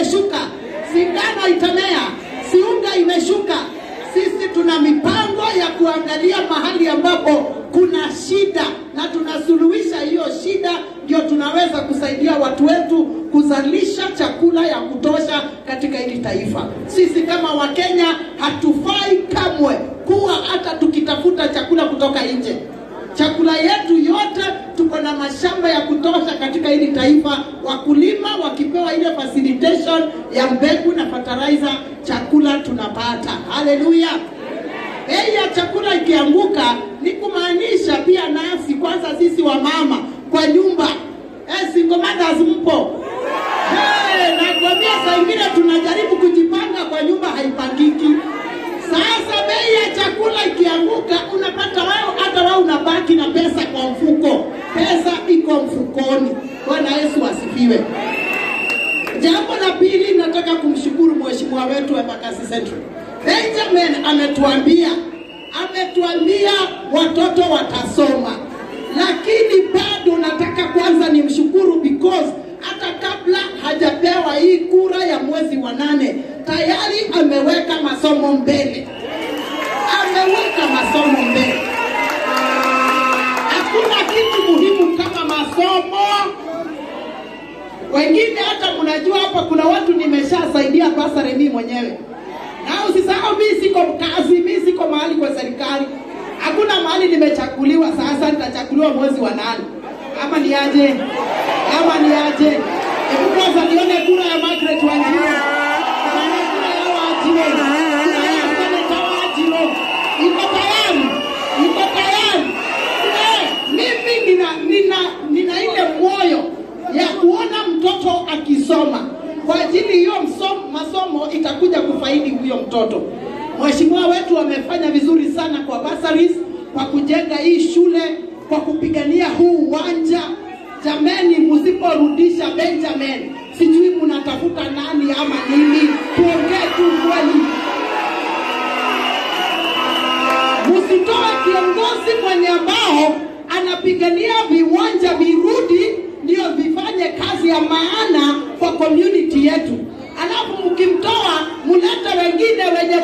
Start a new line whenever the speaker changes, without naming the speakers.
imeshuka, si ngano itamea, si unga imeshuka. Sisi tuna mipango ya kuangalia mahali ambapo kuna shida na tunasuluhisha hiyo shida, ndio tunaweza kusaidia watu wetu kuzalisha chakula ya kutosha katika hili taifa. Sisi kama Wakenya hatufai kamwe kuwa hata tukitafuta chakula kutoka nje. Chakula yetu yote tuko na mashamba ya kutosha katika hili taifa. Wakulima wakipewa ile facilitation ya mbegu na fertilizer, chakula tunapata. Haleluya. Bei ya chakula ikianguka ni kumaanisha pia nasi kwanza sisi wa mama kwa nyumba. Single mothers mpo. Hey, nakwambia saa ingine tunajaribu kujipanga kwa nyumba haipangiki. Sasa bei ya chakula ikianguka unapata wao hata wao unabaki na pesa kwa mfuko. Pesa iko mfukoni. Bwana Yesu asifiwe. Jambo la pili, nataka kumshukuru mheshimiwa wetu wa Embakasi Central. Benjamin ametuambia watoto watasoma. Lakini bado nataka kwanza nimshukuru because hata kabla hajapewa hii kura ya mwezi wa 8 tayari ameweka masomo mbele. Ameweka masomo mbele. Hakuna kitu muhimu kama masomo. Wengine hata mnajua hapa kuna watu nimeshasaidia basari mimi mwenyewe. Na usisahau mimi siko kazi, mimi siko mahali kwa serikali. Hakuna mahali nimechaguliwa, sasa nitachaguliwa mwezi wa 8. Ama ni aje? Ama ni aje? Hebu kwanza nione kura ya Margaret Wanjiru. Nione kura ya Wanjiru. Kura ya Senator Wanjiru. Iko tayari? Iko tayari? Mimi nina ile moyo ya kuona mtoto akisoma. Kwa ajili hiyo masomo itakuja kufaidi huyo mtoto. Mheshimiwa wetu amefanya vizuri sana kwa bursaries, kwa kujenga hii shule, kwa kupigania huu uwanja. Jameni, msiporudisha Benjamin, sijui mnatafuta nani ama nini. Tuongee tu kweli. Msitoe kiongozi mwenye ambao anapigania viwanja virudi ndio vifanye kazi ya maana kwa community yetu. Alafu mkimtoa mulete wengine wenye